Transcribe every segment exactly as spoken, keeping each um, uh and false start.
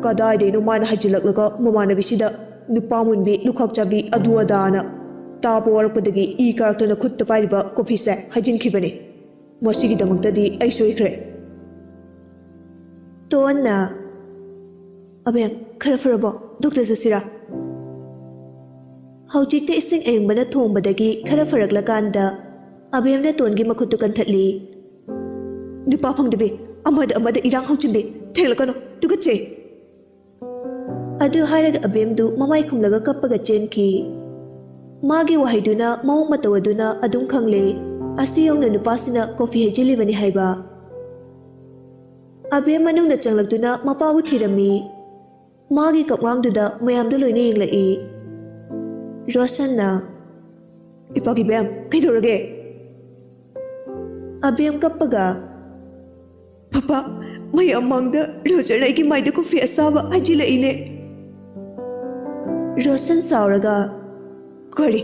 ꯀꯗꯥꯏꯗꯩꯅꯣ ꯃꯥꯅ ꯍꯥꯏꯖꯤꯜꯂꯛꯂꯒ ꯃꯃꯥꯟꯅꯕꯤꯁꯤꯗ ꯅꯨꯄꯥ ꯃꯨꯟꯕꯤ, ꯂꯨꯈꯥꯛ ꯆꯥꯕꯤ, ꯑꯗꯨ ꯑꯗꯥꯅ꯫ ꯇꯥꯕ ꯋꯥꯔꯛꯄꯗꯒꯤ ꯏ ꯀꯥꯔꯛꯇꯅ ꯈꯨꯠꯇ ꯄꯥꯏꯔꯤꯕ ꯀꯣꯐꯤꯁꯦ ꯍꯩꯖꯤꯟꯈꯤꯕꯅꯤ꯫ ꯃꯁꯤꯒꯤꯗꯃꯛꯇꯗꯤ ꯑꯩ ꯁꯣꯏꯈ꯭ꯔꯦ꯫ ꯇꯣꯟꯅ, "ꯑꯕꯦꯝ, ꯈꯔ ꯐꯔꯕꯣ? ꯗꯣꯛꯇꯔ ꯆꯠꯁꯤꯔꯥ?" ꯍꯧꯖꯤꯛꯇ ꯏꯁꯤꯡ ꯑꯌꯤꯡꯕꯅ ꯊꯣꯡꯕꯗꯒꯤ ꯈꯔ ꯐꯔꯛꯂꯀꯥꯟꯗ ꯑꯕꯦꯝꯅ ꯇꯣꯟꯒꯤ ꯃꯈꯨꯠꯇꯨ ꯀꯟꯊꯠꯂꯤ꯫ "ꯅꯨꯄꯥ ꯐꯪꯗꯕꯤ, ꯑꯃꯗ ꯑꯃꯗ ꯏꯔꯥꯡ ꯍꯧꯆꯤꯟꯕꯤ, ꯊꯦꯡꯂꯛꯀꯅꯨ, ꯇꯨꯀꯠꯆꯩ!" ꯑꯗꯨ ꯍꯥꯏꯔꯒ ꯑꯕꯦꯝꯗꯨ ꯃꯃꯥꯏ ꯈꯨꯝꯂꯒ ꯀꯞꯄꯒ ꯆꯦꯟꯈꯤ꯫ ꯃꯥꯒꯤ ꯋꯥꯍꯩꯗꯨꯅ ꯃꯑꯣꯡ ꯃꯇꯧ ꯑꯗꯨꯅ ꯑꯗꯨꯝ ꯈꯪꯂꯦ, ꯑꯁꯤ ꯌꯧꯅ ꯅꯨꯄꯥꯁꯤꯅ ꯀꯣꯐꯤ ꯍꯩꯖꯤꯜꯂꯤꯕꯅꯤ ꯍꯥꯏꯕ꯫ ꯑꯕꯦꯝ ꯃꯅꯨꯡꯗ ꯆꯪꯂꯛꯇꯨꯅ ꯃꯄꯥꯕꯨ ꯊꯤꯔꯝꯃꯤ꯫ ꯃꯥꯒꯤ ꯀꯞꯉꯥꯡꯗꯨꯗ ꯃꯌꯥꯝꯗꯨ ꯂꯣꯏꯅ ꯌꯦꯡꯂꯛꯏ꯫ ꯔꯣꯁꯟꯅ, "ꯏꯄꯥꯒꯤ ꯕꯦꯝ, ꯀꯩꯗꯧꯔꯒꯦ?" ꯑꯕꯦꯝ ꯀꯞꯄꯒ, "ꯄꯄꯥ, ꯃꯌꯥꯝ ꯃꯥꯡꯗ ꯔꯣꯖꯔꯅ ꯑꯩꯒꯤ ꯃꯥꯏꯗ ꯀꯣꯐꯤ ꯑꯁꯥꯕ ꯍꯩꯖꯤꯜꯂꯛꯏꯅꯦ꯫" ꯔꯣꯁꯟ ꯁꯥꯎꯔꯒ, "ꯀꯔꯤ?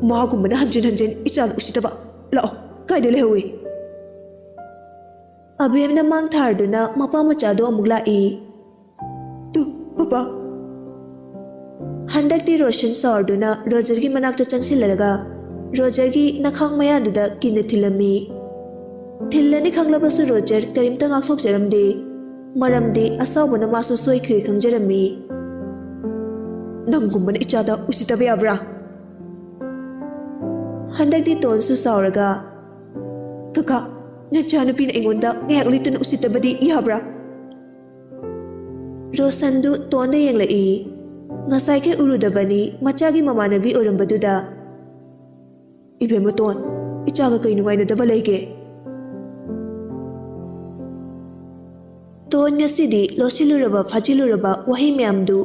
ꯃꯥꯒꯨꯝꯕꯅ ꯍꯟꯖꯤꯟ ꯍꯟꯖꯤꯟ ꯏꯆꯥꯗ ꯎꯁꯤꯠꯇꯕ? ꯂꯥꯛꯑꯣ, ꯀꯥꯏꯗ ꯂꯩꯍꯧꯏ?" ꯑꯕꯦꯝꯅ ꯃꯥꯡ ꯊꯥꯔꯗꯨꯅ ꯃꯄꯥ ꯃꯆꯥꯗꯣ ꯑꯃꯨꯛ ꯂꯥꯛꯏ꯫ "Two, papa." ꯍꯟꯗꯛꯇꯤ ꯔꯣꯁꯟ ꯁꯥꯎꯔꯗꯨꯅ ꯔꯣꯖꯔꯒꯤ ꯃꯅꯥꯛꯇ ꯆꯪꯁꯤꯜꯂꯒ ꯔꯣꯖꯔꯒꯤ ꯅꯈꯥꯡ ꯃꯌꯥꯗꯨꯗ ꯀꯤꯟꯅ ꯊꯤꯜꯂꯝꯃꯤ꯫ ꯊꯤꯜꯂꯅꯤ ꯈꯪꯂꯕꯁꯨ ꯔꯣꯖꯔ ꯀꯔꯤꯝꯇ ꯉꯥꯛꯊꯣꯛꯆꯔꯝꯗꯦ, ꯃꯔꯝꯗꯤ ꯑꯁꯥꯎꯕꯅ ꯃꯥꯁꯨ ꯁꯣꯏꯈ꯭ꯔꯦ ꯈꯪꯖꯔꯝꯃꯤ꯫ "ꯅꯪꯒꯨꯝꯕꯅ ꯏꯆꯥꯗ ꯎꯁꯤꯠꯇꯕ ꯌꯥꯕ꯭ꯔꯥ?" ꯍꯟꯗꯛꯇꯤ ꯇꯣꯟꯁꯨ ꯁꯥꯎꯔꯒ, "ꯀꯀꯥ, ꯅꯆꯥꯅꯨꯄꯤꯅ ꯑꯩꯉꯣꯟꯗ ꯉꯥꯏꯍꯥꯛ ꯂꯩꯇꯅ ꯎꯁꯤꯠꯇꯕꯗꯤ ꯌꯥꯕ꯭ꯔꯥ?" ꯔꯣꯁꯟꯗꯨ ꯇꯣꯟꯗ ꯌꯦꯡꯂꯛꯏ꯫ ꯉꯁꯥꯏꯈꯩ ꯎꯔꯨꯗꯕꯅꯤ, ꯃꯆꯥꯒꯤ ꯃꯃꯥꯟꯅꯕꯤ ꯑꯣꯏꯔꯝꯕꯗꯨꯗ꯫ "ꯏꯕꯦꯝꯃ ꯇꯣꯟ, ꯏꯆꯥꯒ ꯀꯩ ꯅꯨꯡꯉꯥꯏꯅꯗꯕ ꯂꯩꯒꯦ?" ꯇꯣꯟ ꯉꯁꯤꯗꯤ ꯂꯣꯠꯁꯤꯜꯂꯨꯔꯕ ꯐꯥꯖꯤꯜꯂꯨꯔꯕ ꯋꯥꯍꯩ ꯃꯌꯥꯝꯗꯨ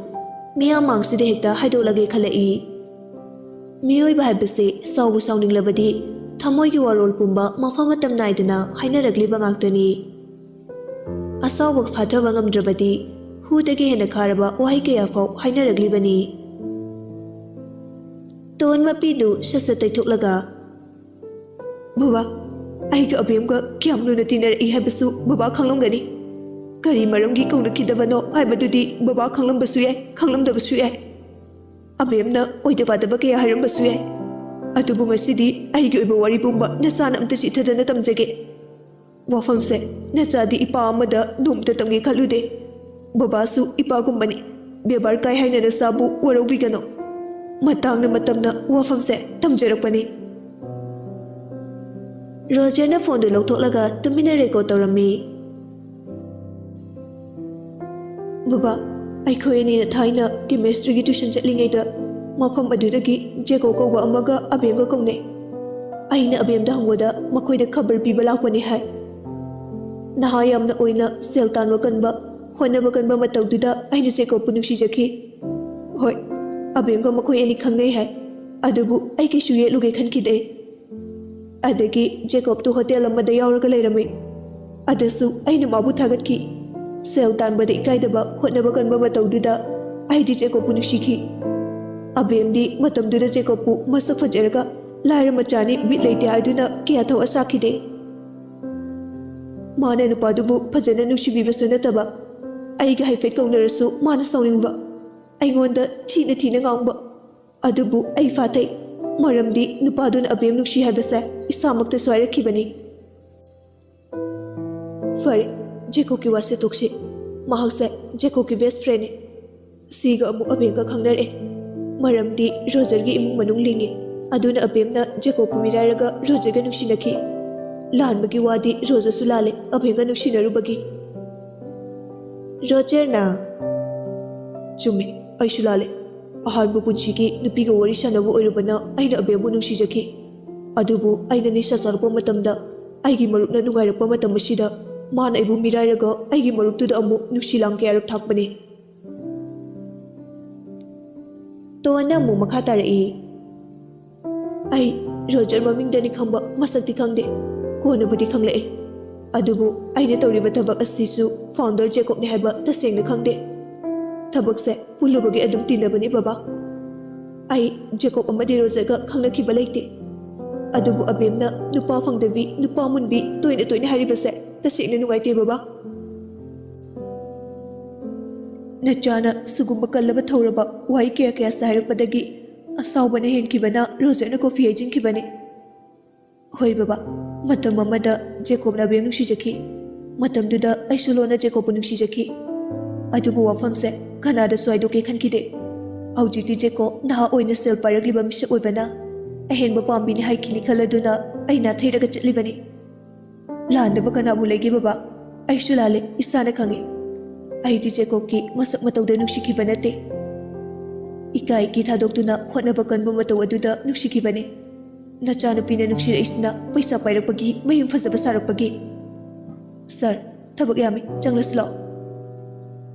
ꯃꯤꯌꯥꯝ ꯃꯥꯡꯁꯤꯗ ꯍꯦꯛꯇ ꯍꯥꯏꯗꯣꯛꯂꯒꯦ ꯈꯜꯂꯛꯏ꯫ ꯃꯤꯑꯣꯏꯕ ꯍꯥꯏꯕꯁꯤ ꯁꯥꯎꯕꯨ ꯁꯥꯎꯅꯤꯡꯂꯕꯗꯤ ꯊꯃꯣꯏꯒꯤ ꯋꯥꯔꯣꯜ ꯄꯨꯝꯕ ꯃꯐꯝ ꯃꯇꯝ ꯅꯥꯏꯗꯅ ꯍꯥꯏꯅꯔꯛꯂꯤꯕ ꯉꯥꯛꯇꯅꯤ꯫ ꯑꯁꯥꯎꯕ ꯐꯥꯊꯕ ꯉꯝꯗ꯭ꯔꯕꯗꯤ ꯍꯨꯗꯒꯤ ꯍꯦꯟꯅ ꯈꯥꯔꯕ ꯋꯥꯍꯩ ꯀꯌꯥ ꯐꯥꯎ ꯍꯥꯏꯅꯔꯛꯂꯤꯕꯅꯤ꯫ ꯇꯣꯟ ꯃꯄꯤꯗꯨ ꯁꯠ ꯁꯠ ꯇꯩꯊꯣꯛꯂꯒ, "ꯕꯕꯥ, ꯑꯩꯒ ꯑꯕꯦꯝꯒ ꯀꯌꯥꯝ ꯂꯨꯅ ꯇꯤꯟꯅꯔꯛꯏ ꯍꯥꯏꯕꯁꯨ ꯕꯕꯥ ꯈꯪꯂꯝꯒꯅꯤ꯫ ꯀꯔꯤ ꯃꯔꯝꯒꯤ ꯀꯧꯅꯈꯤꯗꯕꯅꯣ ꯍꯥꯏꯕꯗꯨꯗꯤ ꯕꯕꯥ ꯈꯪꯂꯝꯕꯁꯨ ꯌꯥꯏ, ꯈꯪꯂꯝꯗꯕꯁꯨ ꯌꯥꯏ꯫ ꯑꯕꯦꯝꯅ ꯑꯣꯏꯗ ꯄꯥꯗꯕ ꯀꯌꯥ ꯍꯥꯏꯔꯝꯕꯁꯨ ꯌꯥꯏ꯫ ꯑꯗꯨꯕꯨ ꯉꯁꯤꯗꯤ ꯑꯩꯒꯤ ꯑꯣꯏꯕ ꯋꯥꯔꯤꯕꯨꯝꯕ ꯅꯆꯥꯅ ꯑꯝꯇ ꯆꯤꯠꯊꯗꯅ ꯇꯝꯖꯒꯦ꯫ ꯋꯥꯐꯝꯁꯦ ꯅꯆꯥꯗꯤ ꯏꯄꯥ ꯑꯃꯗ ꯅꯣꯡꯃꯇ ꯇꯝꯒꯦ ꯈꯜꯂꯨꯗꯦ꯫ ꯕꯕꯥꯁꯨ ꯏꯄꯥꯒꯨꯝꯕꯅꯤ꯫ ꯕꯦꯕꯥꯔ ꯀꯥꯏ ꯍꯥꯏꯅ ꯅꯆꯥꯕꯨ ꯋꯥꯔꯧꯕꯤꯒꯅꯨ꯫ ꯃꯇꯥꯡꯅ ꯃꯇꯝꯅ ꯋꯥꯐꯝꯁꯦ ꯇꯝꯖꯔꯛꯄꯅꯤ꯫ ꯔꯣꯖꯔꯅ ꯐꯣꯟꯗꯨ ꯂꯧꯊꯣꯛꯂꯒ ꯇꯨꯃꯤꯟꯅ ꯔꯦꯀꯣꯔꯗ ꯇꯧꯔꯝꯃꯤ꯫ ꯕꯕꯥ, ꯑꯩꯈꯣꯏ ꯑꯅꯤꯅ ꯊꯥꯏꯅ ꯀꯦꯃꯦꯁꯇ꯭ꯔꯤꯒꯤ ꯇ꯭ꯌꯨꯁꯟ ꯆꯠꯂꯤꯉꯩꯗ ꯃꯐꯝ ꯑꯗꯨꯗꯒꯤ ꯖꯦꯀꯣ ꯀꯧꯕ ꯑꯃꯒ ꯑꯕꯦꯝꯒ ꯀꯧꯅꯩ꯫ ꯑꯩꯅ ꯑꯕꯦꯝꯗ ꯍꯪꯕꯗ ꯃꯈꯣꯏꯗ ꯈꯕꯔ ꯄꯤꯕ ꯂꯥꯛꯄꯅꯤ ꯍꯥꯏ꯫ ꯅꯍꯥ ꯌꯥꯝꯅ ꯑꯣꯏꯅ ꯁꯦꯜ ꯇꯥꯟꯕ ꯀꯟꯕ, ꯍꯣꯠꯅꯕ ꯀꯟꯕ ꯃꯇꯧꯗꯨꯗ ꯑꯩꯅ ꯖꯦꯀꯣꯕꯄꯨ ꯅꯨꯡꯁꯤꯖꯈꯤ꯫ ꯍꯣꯏ, ꯑꯕꯦꯝꯒ ꯃꯈꯣꯏ ꯑꯅꯤ ꯈꯪꯅꯩ ꯍꯥꯏ꯫ ꯑꯗꯨꯕꯨ ꯑꯩ ꯀꯩꯁꯨ ꯌꯦꯠꯂꯨꯒꯦ ꯈꯟꯈꯤꯗꯦ꯫ ꯑꯗꯒꯤ ꯖꯦꯀꯣꯕꯇꯨ ꯍꯣꯇꯦꯜ ꯑꯃꯗ ꯌꯥꯎꯔꯒ ꯂꯩꯔꯝꯃꯤ꯫ ꯑꯗꯨꯁꯨ ꯑꯩꯅ ꯃꯥꯕꯨ ꯊꯥꯒꯠꯈꯤ꯫ ꯁꯦꯜ ꯇꯥꯟꯕꯗ ꯏꯀꯥꯏꯗꯕ, ꯍꯣꯠꯅꯕ ꯀꯟꯕ ꯃꯇꯧꯗꯨꯗ ꯑꯩꯗꯤ ꯖꯦꯀꯣꯕꯄꯨ ꯅꯨꯡꯁꯤꯈꯤ꯫ ꯑꯕꯦꯝꯗꯤ ꯃꯇꯝꯗꯨꯗ ꯖꯦꯀꯣꯕꯄꯨ ꯃꯁꯛ ꯐꯖꯔꯒ ꯂꯥꯏꯔ ꯃꯆꯥꯅꯤ, ꯕꯤꯠ ꯂꯩꯇꯦ ꯍꯥꯏꯗꯨꯅ ꯀꯌꯥ ꯊꯋꯥ ꯁꯥꯈꯤꯗꯦ꯫ ꯃꯥꯅ ꯅꯨꯄꯥꯗꯨꯕꯨ ꯐꯖꯅ ꯅꯨꯡꯁꯤꯕꯤꯕꯁꯨ ꯅꯠꯇꯕ, ꯑꯩꯒ ꯍꯥꯏꯐꯦꯠ ꯀꯧꯅꯔꯁꯨ ꯃꯥꯅ ꯁꯥꯎꯅꯤꯡꯕ, ꯑꯩꯉꯣꯟꯗ ꯊꯤꯅ ꯊꯤꯅ ꯉꯥꯡꯕ꯫ ꯑꯗꯨꯕꯨ ꯑꯩ ꯐꯥꯊꯩ, ꯃꯔꯝꯗꯤ ꯅꯨꯄꯥꯗꯨꯅ ꯑꯕꯦꯝ ꯅꯨꯡꯁꯤ ꯍꯥꯏꯕꯁꯦ ꯏꯁꯥꯃꯛꯇꯁꯨ ꯍꯥꯏꯔꯛꯈꯤꯕꯅꯤ꯫ ꯐꯔꯦ, ꯖꯦꯀꯣꯕꯀꯤ ꯋꯥꯁꯦ ꯇꯣꯛꯁꯤ꯫ ꯃꯍꯥꯛꯁꯦ ꯖꯦꯀꯣꯕꯀꯤ ꯕꯦꯁ ꯐ꯭ꯔꯦꯟꯅꯤ꯫ ꯁꯤꯒ ꯑꯃꯨꯛ ꯑꯕꯦꯝꯒ ꯈꯪꯅꯔꯛꯑꯦ꯫ ꯃꯔꯝꯗꯤ ꯔꯣꯖꯔꯒꯤ ꯏꯃꯨꯡ ꯃꯅꯨꯡ ꯂꯤꯡꯉꯤ꯫ ꯑꯗꯨꯅ ꯑꯕꯦꯝꯅ ꯖꯦꯀꯣꯕꯄꯨ ꯃꯤꯔꯥꯏꯔꯒ ꯔꯣꯖꯔꯒ ꯅꯨꯡꯁꯤꯅꯈꯤ꯫ ꯂꯥꯟꯕꯒꯤ ꯋꯥꯗꯤ ꯔꯣꯖꯔꯁꯨ ꯂꯥꯜꯂꯦ, ꯑꯕꯦꯝꯒ ꯅꯨꯡꯁꯤꯅꯔꯨꯕꯒꯤ꯫ ꯔꯣꯖꯔꯅ, "ꯆꯨꯝꯃꯤ, ꯑꯩꯁꯨ ꯂꯥꯜꯂꯦ꯫ ꯑꯍꯥꯟꯕ ꯄꯨꯟꯁꯤꯒꯤ ꯅꯨꯄꯤꯒ ꯋꯥꯔꯤ ꯁꯥꯟꯅꯕ ꯑꯣꯏꯔꯨꯕꯅ ꯑꯩꯅ ꯑꯕꯦꯝꯕꯨ ꯅꯨꯡꯁꯤꯖꯈꯤ꯫ ꯑꯗꯨꯕꯨ ꯑꯩꯅ ꯅꯤꯁꯥ ꯆꯥꯔꯛꯄ ꯃꯇꯝꯗ ꯑꯩꯒꯤ ꯃꯔꯨꯞꯅ ꯅꯨꯡꯉꯥꯏꯔꯛꯄ ꯃꯇꯝ ꯑꯁꯤꯗ ꯃꯥꯅ ꯑꯩꯕꯨ ꯃꯤꯔꯥꯏꯔꯒ ꯑꯩꯒꯤ ꯃꯔꯨꯞꯇꯨꯗ ꯑꯃꯨꯛ ꯅꯨꯡꯁꯤ ꯂꯥꯡ ꯀꯌꯥꯔꯛ ꯊꯥꯛꯄꯅꯤ"꯫ ꯇꯣꯟꯅ ꯑꯃꯨꯛ ꯃꯈꯥ ꯇꯥꯔꯛꯏ, "ꯑꯩ ꯔꯣꯖꯔ ꯃꯃꯤꯡꯗꯅꯤ ꯈꯪꯕ, ꯃꯁꯛꯇꯤ ꯈꯪꯗꯦ꯫ ꯀꯣꯟꯅꯕꯨꯗꯤ ꯈꯪꯂꯛꯑꯦ꯫ ꯑꯗꯨꯕꯨ ꯑꯩꯅ ꯇꯧꯔꯤꯕ ꯊꯕꯛ ꯑꯁꯤꯁꯨ ꯐꯥꯎꯟꯗꯔ ꯖꯦꯀꯣꯕꯅꯤ ꯍꯥꯏꯕ ꯇꯁꯦꯡꯅ ꯈꯪꯗꯦ꯫ ꯊꯕꯛꯁꯦ ꯄꯨꯜꯂꯨꯕꯒꯤ ꯑꯗꯨꯝ ꯇꯤꯟꯅꯕꯅꯤ ꯕꯕꯥ꯫ ꯑꯩ ꯖꯦꯀꯣꯕ ꯑꯃꯗꯤ ꯔꯣꯖꯔꯒ ꯈꯪꯅꯈꯤꯕ ꯂꯩꯇꯦ꯫ ꯑꯗꯨꯕꯨ ꯑꯕꯦꯝꯅ ꯅꯨꯄꯥ ꯐꯪꯗꯕꯤ, ꯅꯨꯄꯥ ꯃꯨꯟꯕꯤ ꯇꯣꯏꯅ ꯇꯣꯏꯅ ꯍꯥꯏꯔꯤꯕꯁꯦ ꯇꯁꯦꯡꯅ ꯅꯨꯡꯉꯥꯏꯇꯦ ꯕꯕꯥ"꯫ ꯅꯆꯥꯅ ꯁꯤꯒꯨꯝꯕ ꯀꯜꯂꯕ ꯊꯧꯔꯕ ꯋꯥꯍꯩ ꯀꯌꯥ ꯀꯌꯥꯁꯦ ꯍꯥꯏꯔꯛꯄꯗꯒꯤ ꯑꯁꯥꯎꯕꯅ ꯍꯦꯟꯈꯤꯕꯅ ꯔꯣꯖꯔꯅ ꯀꯣꯐꯤ ꯍꯩꯖꯤꯟꯈꯤꯕꯅꯤ꯫ ꯍꯣꯏ ꯕꯕꯥ, ꯃꯇꯝ ꯑꯃꯗ ꯖꯦꯀꯣꯕꯅ ꯑꯕꯦꯝ ꯅꯨꯡꯁꯤꯖꯈꯤ꯫ ꯃꯇꯝꯗꯨꯗ ꯑꯩꯁꯨ ꯂꯣꯟꯅ ꯖꯦꯀꯣꯕꯄꯨ ꯅꯨꯡꯁꯤꯖꯈꯤ꯫ ꯑꯗꯨꯕꯨ ꯋꯥꯐꯝꯁꯦ ꯀꯅꯥꯗꯁꯨ ꯍꯥꯏꯗꯣꯛꯀꯦ ꯈꯟꯈꯤꯗꯦ꯫ ꯍꯧꯖꯤꯛꯇꯤ ꯖꯦꯀꯣꯕ ꯅꯍꯥ ꯑꯣꯏꯅ ꯁꯦꯜ ꯄꯥꯏꯔꯛꯂꯤꯕ ꯃꯤꯁꯛ ꯑꯣꯏꯕꯅ ꯑꯍꯦꯟꯕ ꯄꯥꯝꯕꯤꯅꯤ ꯍꯥꯏꯈꯤꯅꯤ ꯈꯜꯂꯗꯨꯅ ꯑꯩ ꯅꯥꯊꯩꯔꯒ ꯆꯠꯂꯤꯕꯅꯤ꯫ ꯂꯥꯟꯗꯕ ꯀꯅꯥꯕꯨ ꯂꯩꯒꯦ ꯕꯕꯥ? ꯑꯩꯁꯨ ꯂꯥꯜꯂꯦ, ꯏꯁꯥꯅ ꯈꯪꯉꯤ꯫ ꯑꯩꯗꯤ ꯖꯦꯀꯣꯕꯀꯤ ꯃꯁꯛ ꯃꯇꯧꯗ ꯅꯨꯡꯁꯤꯈꯤꯕ ꯅꯠꯇꯦ꯫ ꯏꯀꯥꯏ ꯏꯀꯤ ꯊꯥꯗꯣꯛꯇꯨꯅ ꯍꯣꯠꯅꯕ ꯀꯟꯕ ꯃꯇꯧ ꯑꯗꯨꯗ ꯅꯨꯡꯁꯤꯈꯤꯕꯅꯤ꯫ ꯅꯆꯥꯅꯨꯄꯤꯅ ꯅꯨꯡꯁꯤꯔꯛꯏꯁꯤꯅ ꯄꯩꯁꯥ ꯄꯥꯏꯔꯛꯄꯒꯤ, ꯃꯌꯨꯝ ꯐꯖꯕ ꯁꯥꯔꯛꯄꯒꯤ꯫ ꯁꯥꯔ, ꯊꯕꯛ ꯌꯥꯝꯃꯤ, ꯆꯪꯂꯁꯤ ꯂꯥꯛꯑꯣ꯫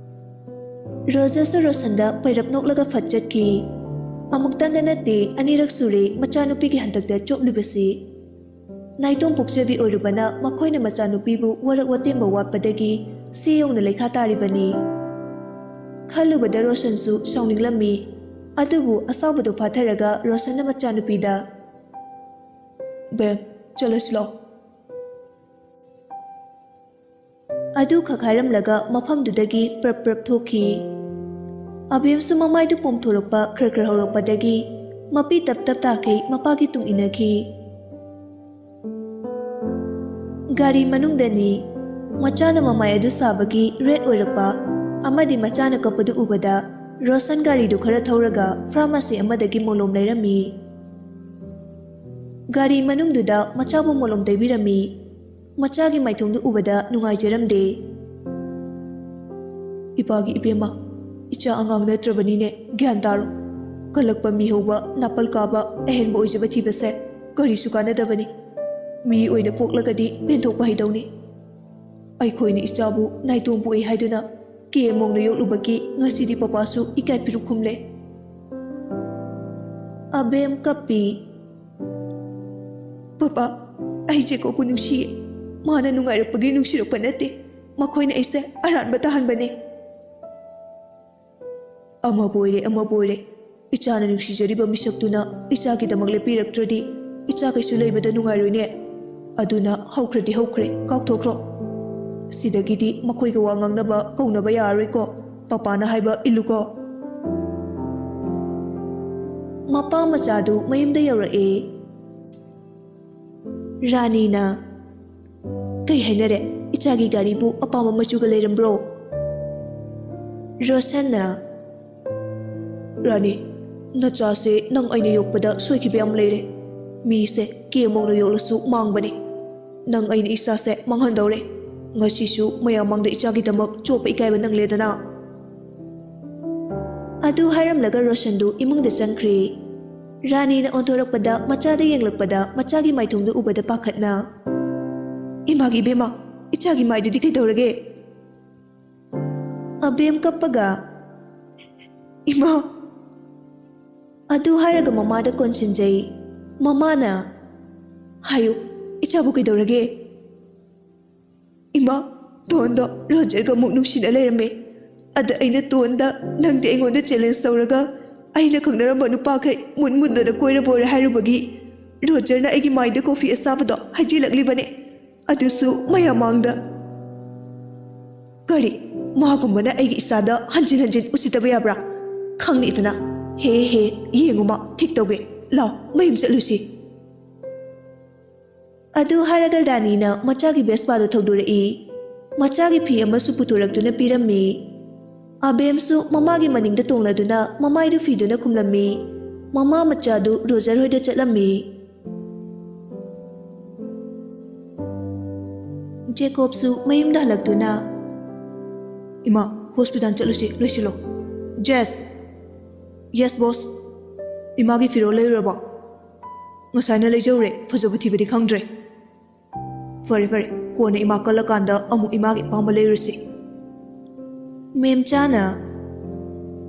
ꯔꯣꯖꯔꯁꯨ ꯔꯣꯁꯟꯗ ꯄꯩꯔꯞ ꯅꯣꯛꯂꯒ ꯐꯠ ꯆꯠꯈꯤ꯫ ꯑꯃꯨꯛꯇꯪꯒ ꯅꯠꯇꯦ, ꯑꯅꯤꯔꯛ ꯁꯨꯔꯦ ꯃꯆꯥꯅꯨꯄꯤꯒꯤ ꯍꯟꯗꯛꯇ ꯆꯣꯞꯂꯤꯕꯁꯤ꯫ ꯅꯥꯏꯇꯣꯝ ꯄꯣꯛꯆꯕꯤ ꯑꯣꯏꯔꯨꯕꯅ ꯃꯈꯣꯏꯅ ꯃꯆꯥꯅꯨꯄꯤꯕꯨ ꯋꯥꯔꯛ ꯋꯥꯇꯦꯝꯕ ꯋꯥꯠꯄꯗꯒꯤ ꯁꯤ ꯌꯧꯅ ꯂꯩꯈꯥ ꯇꯥꯔꯤꯕꯅꯤ꯫ ꯈꯜꯂꯨꯕꯗ ꯔꯣꯁꯟꯁꯨ ꯁꯥꯎꯅꯤꯡꯂꯝꯃꯤ꯫ ꯑꯗꯨꯕꯨ ꯑꯁꯥꯎꯕꯗꯨ ꯐꯥꯊꯔꯒ ꯔꯣꯁꯟꯅ ꯃꯆꯥꯅꯨꯄꯤꯗ, "ꯕꯦꯝ, ꯆꯠꯂꯁꯤ ꯂꯥꯛꯑꯣ"꯫ ꯑꯗꯨ ꯈꯛ ꯍꯥꯏꯔꯝꯂꯒ ꯃꯐꯝꯗꯨꯗꯒꯤ ꯄ꯭ꯔꯞ ꯄ꯭ꯔꯞ ꯊꯣꯛꯈꯤ꯫ ꯑꯕꯦꯝꯁꯨ ꯃꯃꯥꯏꯗꯨ ꯄꯣꯝꯊꯣꯔꯛꯄ ꯈꯔ ꯈꯔ ꯍꯧꯔꯛꯄꯗꯒꯤ ꯃꯄꯤ ꯇꯞ ꯇꯞ ꯇꯥꯈꯩ ꯃꯄꯥꯒꯤ ꯇꯨꯡ ꯏꯟꯅꯈꯤ꯫ ꯒꯥꯔꯤ ꯃꯅꯨꯡꯗꯅꯤ꯫ ꯃꯆꯥꯅ ꯃꯃꯥꯏ ꯑꯗꯨ ꯁꯥꯕꯒꯤ ꯔꯦꯗ ꯑꯣꯏꯔꯛꯄ ꯑꯃꯗꯤ ꯃꯆꯥꯅ ꯀꯞꯄꯗꯨ ꯎꯕꯗ ꯔꯣꯁꯟ ꯒꯥꯔꯤꯗꯨ ꯈꯔ ꯊꯧꯔꯒ ꯐꯥꯔꯃꯥꯁꯤ ꯑꯃꯗꯒꯤ ꯃꯣꯂꯣꯝ ꯂꯩꯔꯝꯃꯤ꯫ ꯒꯥꯔꯤ ꯃꯅꯨꯡꯗꯨꯗ ꯃꯆꯥꯕꯨ ꯃꯣꯂꯣꯝ ꯇꯩꯕꯤꯔꯝꯃꯤ꯫ ꯃꯆꯥꯒꯤ ꯃꯥꯏꯊꯣꯡꯗꯨ ꯎꯕꯗ ꯅꯨꯡꯉꯥꯏꯖꯔꯝꯗꯦ꯫ "ꯏꯄꯥꯒꯤ ꯏꯕꯦꯝꯃ, ꯏꯆꯥ ꯑꯉꯥꯡ ꯅꯠꯇ꯭ꯔꯕꯅꯤꯅꯦ, ꯒ꯭ꯌꯥꯟ ꯇꯥꯔꯣ꯫ ꯀꯜꯂꯛꯄ ꯃꯤ ꯍꯧꯕ, ꯅꯥꯄꯜ ꯀꯥꯕ, ꯑꯍꯦꯟꯕ ꯑꯣꯏꯖꯕ ꯊꯤꯕꯁꯦ ꯀꯔꯤꯁꯨ ꯀꯥꯟꯅꯗꯕꯅꯤ꯫ ꯃꯤ ꯑꯣꯏꯅ ꯄꯣꯛꯂꯒꯗꯤ ꯄꯦꯟꯊꯣꯛꯄ ꯍꯩꯗꯧꯅꯤ꯫ ꯑꯩꯈꯣꯏꯅ ꯏꯆꯥꯕꯨ ꯅꯥꯏꯇꯣꯝ ꯄꯣꯛꯏ ꯍꯥꯏꯗꯨꯅ ꯀꯦ ꯃꯧꯅ ꯌꯣꯛꯂꯨꯕꯒꯤ ꯉꯁꯤꯗꯤ ꯄꯄꯥꯁꯨ ꯏꯀꯥꯏ ꯐꯤꯔꯨꯛ ꯈꯨꯝꯂꯦ"꯫ ꯑꯕꯦꯝ ꯀꯞꯄꯤ꯫ "ꯄꯄꯥ, ꯑꯩ ꯖꯦꯀꯣꯕꯄꯨ ꯅꯨꯡꯁꯤꯌꯦ꯫ ꯃꯥꯅ ꯅꯨꯡꯉꯥꯏꯔꯛꯄꯒꯤ ꯅꯨꯡꯁꯤꯔꯛꯄ ꯅꯠꯇꯦ꯫ ꯃꯈꯣꯏꯅ ꯑꯩꯁꯦ ꯑꯔꯥꯟꯕ ꯇꯥꯍꯟꯕꯅꯦ"꯫ "ꯑꯃꯕꯨ ꯑꯣꯏꯔꯦ, ꯑꯃꯕꯨ ꯑꯣꯏꯔꯦ, ꯏꯆꯥꯅ ꯅꯨꯡꯁꯤꯖꯔꯤꯕ ꯃꯤꯁꯛꯇꯨꯅ ꯏꯆꯥꯒꯤꯗꯃꯛ ꯂꯦꯞꯄꯤꯔꯛꯇ꯭ꯔꯗꯤ ꯏꯆꯥ ꯀꯩꯁꯨ ꯂꯩꯕꯗ ꯅꯨꯡꯉꯥꯏꯔꯣꯏꯅꯦ꯫ ꯑꯗꯨꯅ ꯍꯧꯈ꯭ꯔꯗꯤ ꯍꯧꯈ꯭ꯔꯦ, ꯀꯥꯎꯊꯣꯛꯈ꯭ꯔꯣ꯫ ꯁꯤꯗꯒꯤꯗꯤ ꯃꯈꯣꯏꯒ ꯋꯥ ꯉꯥꯡꯅꯕ ꯀꯧꯅꯕ ꯌꯥꯔꯔꯣꯏꯀꯣ"꯫ ꯄꯄꯥꯅ ꯍꯥꯏꯕ ꯏꯜꯂꯨꯀꯣ꯫ ꯃꯄꯥ ꯃꯆꯥꯗꯨ ꯃꯌꯨꯝꯗ ꯌꯧꯔꯛꯑꯦ꯫ ꯔꯥꯅꯤꯅ, "ꯀꯩ ꯍꯥꯏꯅꯔꯦ? ꯏꯆꯥꯒꯤ ꯒꯥꯔꯤꯕꯨ ꯑꯄꯥꯝꯕ ꯃꯆꯨꯒ ꯂꯩꯔꯝꯕ꯭ꯔꯣ?" ꯔꯣꯁꯟꯅ, "ꯔꯥꯅꯤ, ꯅꯆꯥꯁꯦ ꯅꯪ ꯑꯩꯅ ꯌꯣꯛꯄꯗ ꯁꯣꯏꯈꯤꯕ ꯌꯥꯝ ꯂꯩꯔꯦ꯫ ꯃꯤꯁꯦ ꯀꯦ ꯃꯧꯅ ꯌꯣꯛꯂꯁꯨ ꯃꯥꯡꯕꯅꯤ꯫ ꯅꯪ ꯑꯩꯅ ꯏꯆꯥꯁꯦ ꯃꯥꯡꯍꯟꯗꯧꯔꯦ꯫ ꯉꯁꯤꯁꯨ ꯃꯌꯥꯝ ꯃꯥꯡꯗ ꯏꯆꯥꯒꯤꯗꯃꯛ ꯆꯣꯞꯄ ꯏꯀꯥꯏꯕ ꯅꯪꯂꯦꯗꯅ꯫" ꯑꯗꯨ ꯍꯥꯏꯔꯝꯂꯒ ꯔꯣꯁꯟꯗꯨ ꯏꯃꯨꯡꯗ ꯆꯪꯈ꯭ꯔꯦ꯫ ꯔꯥꯅꯤꯅ ꯑꯣꯟꯊꯣꯔꯛꯄꯗ ꯃꯆꯥꯗ ꯌꯦꯡꯂꯛꯄꯗ ꯃꯆꯥꯒꯤ ꯃꯥꯏꯊꯣꯡꯗꯨ ꯎꯕꯗ ꯄꯥꯈꯠꯅ, "ꯏꯃꯥꯒꯤ ꯏꯕꯦꯝꯃ, ꯏꯆꯥꯒꯤ ꯃꯥꯏꯗꯨꯗꯤ ꯀꯩꯗꯧꯔꯒꯦ?" ꯑꯕꯦꯝ ꯀꯞꯄꯒ, "ꯏꯃꯥ!" ꯑꯗꯨ ꯍꯥꯏꯔꯒ ꯃꯃꯥꯗ ꯀꯣꯟꯁꯤꯟꯖꯩ꯫ ꯃꯃꯥꯅ, "ꯍꯥꯏꯌꯨ, ꯏꯆꯥꯕꯨ ꯀꯩꯗꯧꯔꯒꯦ?" "ꯏꯃꯥ, ꯇꯣꯟꯗꯣ ꯔꯣꯖꯔꯒ ꯑꯃꯨꯛ ꯅꯨꯡꯁꯤꯅ ꯂꯩꯔꯝꯃꯦ꯫ ꯑꯗ ꯑꯩꯅ ꯇꯣꯟꯗ, 'ꯅꯪꯗꯤ ꯑꯩꯉꯣꯟꯗ ꯆꯦꯂꯦꯟꯖ ꯇꯧꯔꯒ ꯑꯩꯅ ꯈꯪꯅꯔꯝꯕ ꯅꯨꯄꯥꯈꯩ ꯃꯨꯟ ꯃꯨꯟꯗꯅ ꯀꯣꯏꯔꯕꯣꯏꯔꯦ' ꯍꯥꯏꯔꯨꯕꯒꯤ ꯔꯣꯖꯔꯅ ꯑꯩꯒꯤ ꯃꯥꯏꯗ ꯀꯣꯐꯤ ꯑꯁꯥꯕꯗꯣ ꯍꯩꯖꯤꯜꯂꯛꯂꯤꯕꯅꯦ꯫ ꯑꯗꯨꯁꯨ ꯃꯌꯥꯝ ꯃꯥꯡꯗ꯫ ꯀꯔꯤ? ꯃꯥꯒꯨꯝꯕꯅ ꯑꯩꯒꯤ ꯏꯆꯥꯗ ꯍꯟꯖꯤꯟ ꯍꯟꯖꯤꯟ ꯎꯁꯤꯠꯇꯕ ꯌꯥꯕ꯭ꯔꯥ? ꯈꯪꯅꯤꯗꯅ꯫ ꯍꯦ ꯍꯦ, ꯌꯦꯡꯉꯨ ꯃꯥ, ꯊꯤꯛ ꯇꯧꯒꯦ꯫ ꯂꯥꯎ, ꯃꯌꯨꯝ ꯆꯠꯂꯨꯁꯤ꯫" ꯑꯗꯨ ꯍꯥꯏꯔꯒ ꯔꯥꯅꯤꯅ ꯃꯆꯥꯒꯤ ꯕꯦꯁꯄꯥꯗꯨ ꯊꯧꯗꯣꯔꯛꯏ꯫ ꯃꯆꯥꯒꯤ ꯐꯤ ꯑꯃꯁꯨ ꯄꯨꯊꯣꯔꯛꯇꯨꯅ ꯄꯤꯔꯝꯃꯤ꯫ ꯑꯕꯦꯝꯁꯨ ꯃꯃꯥꯒꯤ ꯃꯅꯤꯡꯗ ꯇꯣꯡꯂꯗꯨꯅ ꯃꯃꯥꯏꯗꯨ ꯐꯤꯗꯨꯅ ꯈꯨꯝꯂꯝꯃꯤ꯫ ꯃꯃꯥ ꯃꯆꯥꯗꯨ ꯔꯣꯖꯔ ꯍꯣꯏꯗ ꯆꯠꯂꯝꯃꯤ꯫ ꯖꯦꯀꯣꯕꯁꯨ ꯃꯌꯨꯝꯗ ꯍꯜꯂꯛꯇꯨꯅ, "ꯏꯃꯥ, ꯍꯣꯁꯄꯤꯇꯥꯜ ꯆꯠꯂꯨꯁꯤ, ꯂꯣꯏꯁꯤꯜꯂꯣ꯫" "ꯖꯦꯁ!" "ꯌꯦꯁ, ꯕꯣꯁ?" "ꯏꯃꯥꯒꯤ ꯐꯤꯔꯣꯜ ꯂꯩꯔꯨꯔꯕꯣ?" "ꯉꯁꯥꯏꯅ ꯂꯩꯖꯧꯔꯦ, ꯐꯖꯕ ꯊꯤꯕꯗꯤ ꯈꯪꯗ꯭ꯔꯦ꯫" "ꯐꯔꯦ, ꯐꯔꯦ, ꯀꯣꯟꯅ ꯏꯃꯥ ꯀꯜꯂꯀꯥꯟꯗ ꯑꯃꯨꯛ ꯏꯃꯥꯒꯤ ꯑꯄꯥꯝꯕ ꯂꯩꯔꯨꯁꯤ꯫" ꯃꯦꯝꯆꯥꯅ,